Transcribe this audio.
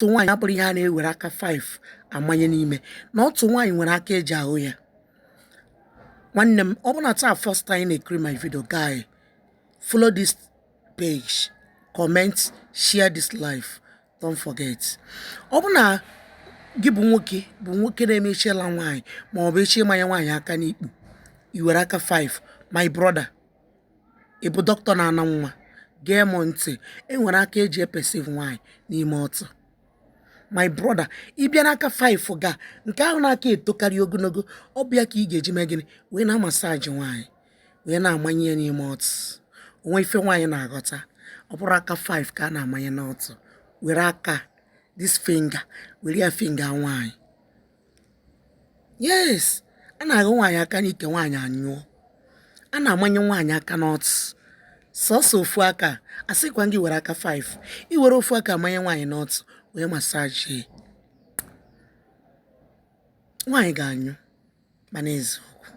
Nwaanyị abụrọ ihe a na-ewere aka 5 amanye n'ime, na ọtụ nwaanyị nwere aka eji ahụ ya. Nwanne m, ọ bụ na taa first time na-ekiri my video, guy, follow this page, comment, share this live, don't forget. Ọ bụ na gị bụ nwoke, bụ nwoke na-eme ịchọ ịla nwaanyị ma ọ bụ ịchọ ịmanye nwaanyị aka n'ikpu, i were aka 5. My brother, ị bụ dọkịta na-ana nwa, gee m ntị. E nwere aka eji eperceive nwaanyị n'ime ọtụ. My brother, ị bịa n'aka 5 ga nke ahụ na-aka etokarị ogologo, ọ bịa ka ị ga-eji mee gịnị? Wee na-amassage nwaanyị, wee na-amanye ya n'ime ọtụ. Onwe ife nwaanyị na-aghọta, ọ bụrụ aka 5 ka a na-amanye n'ọtụ. Were aka this finger, were ya finger nwaanyị. Yes, a na-aghọ nwaanyị aka n'ike, nwaanyị anyụọ. A na-amanye nwaanyị aka n'ọtụ sọsọ ofu aka. Asịkwa gị were aka 5, i were ofu aka amanye nwaanyị n'ọtụ, wee massage, nwaanyị ga-anyụ. Mana eziokwu,